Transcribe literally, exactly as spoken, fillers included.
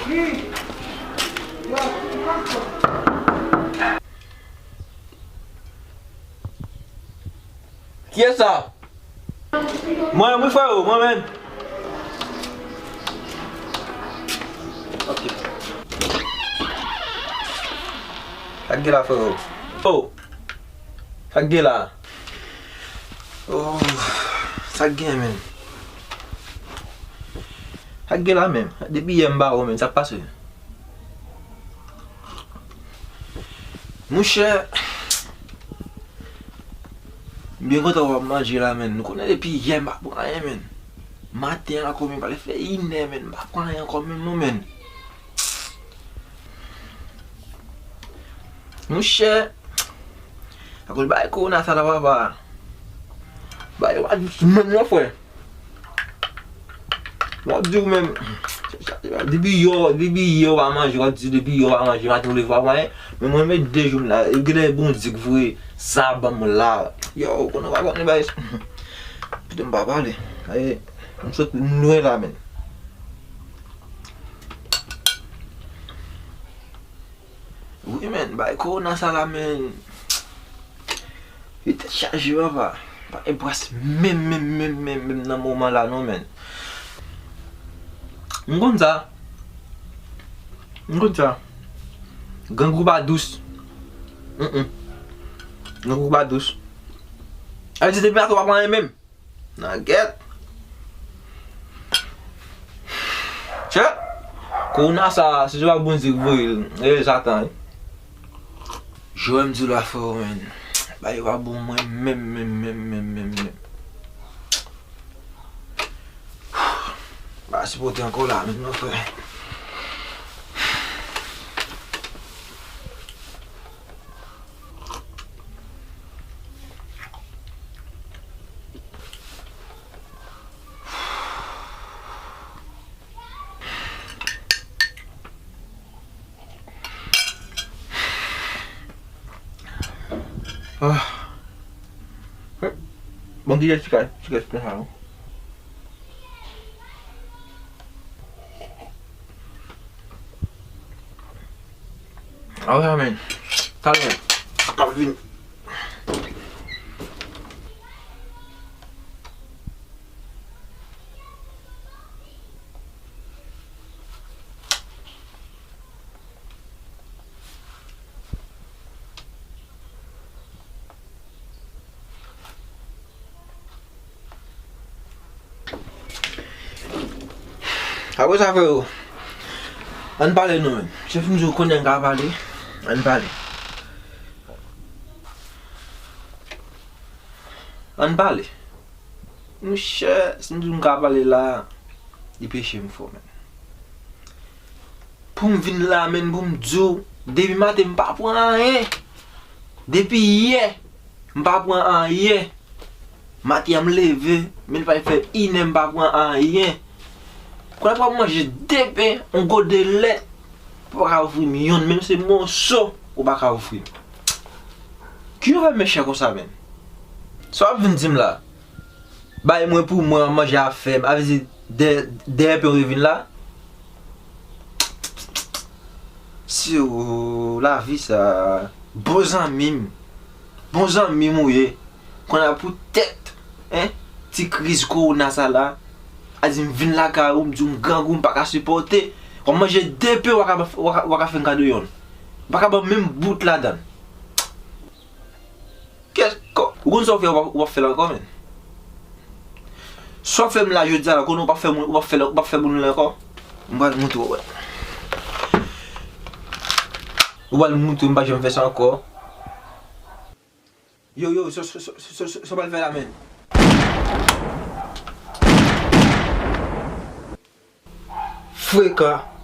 Kiyès sa? Mwen menm wi, freo, mwen menm. Ok. Sa k gen la, freo? Oh. Sa k gen la? Oh. Sa k gen, menm? Sa k gen la, menm? Depi yè m ba ou, menm. Sa k pase? Monchè, m byen kontan wè w ap manje la, menn. Nou konnen depi yè m pa pran anyen, menn. Maten an ankò, menn, pral fè inè, menn, m pa pran anyen ankò menm non, menn. Monchè, akoz bagay kowona sa la, papa. Bagay yo pa dous menm non, frè. M ap di w menm, depi yè, depi yè w pa manje, w ap di depi yè w pa manje, maten w leve w pa manyen. Men mwen menm de jou m la, e genlè bon Dye k voye sa ban m la. Yo, konnen w pa konnen bagay. Kite m pa pale. Aye, m sot lwen la, menn. Wi, menn, bay kowona sa la, menn. Li tèt chaje, papa. Pa gen bras menm, menm, menm, menm, menm nan moman la, non, menn. M konn sa. M konn sa. Grangou pa dous. Mm, mm. Grangou pa dous. Sa vle di depi maten w pa manyen menm. Nan gèt. Chè. Kowona sa, se pa Bondye ki voye l. E Satan, wi. Jewè m di w la, frè, menn. Bagay yo pa bon mwen menm, menm, menm, menm, menm, menm. Pa sipòte ankò la, menm non, frè. Ah. Bon, ki ti kay, ti kay, ti kay, Amen. Talè. M ap vin. Apre sa, frero, ann pale non, menn. Se pou m di w kounye a m ka pale. Ann pale. Ann pale. Monchè, si m di w m ka pale la, li peche m fò, menn. Pou m vin la, menn, pou m di w, depi maten m pa pran anyen. Depi yè, m pa pran anyen. Maten an m leve, men l pral fè inè m pa pran anyen. Kounye a pou m manje de pen, yon gode lèt, ou pa ka ofri m yonn, menm se moso, ou pa ka ofri m. Kijan w fè mechan konsa, menn? Sa w ap vin di m la? Bay mwen pou mwen, manje afè m. A vle di, dè, dèyè pen w te vin la? Si w, lavi sa, bon zanmi m. Bon zanmi m ou ye. Kounye a poutèt, en, ti kriz kowona sa la, a di m vin lakay ou, m di w m grangou, m pa ka sipòte. W ap manje de pen, w pa ka, w pa ka, w pa ka fè m kado yonn. W pa ka ban m menm bout ladan l. Kès, kò, ou konn sa w fè, w ap, w ap fè l ankò, menn. Sa w fè m la jodi a la, konnen w p ap fè moun, w p ap fè l, w p ap fè moun la ankò. M pral montre w, wè. Ou pral montre m pa janm fè sa ankò. Yo, yo, sa, sa, sa w pral fè la, menn? Frekan.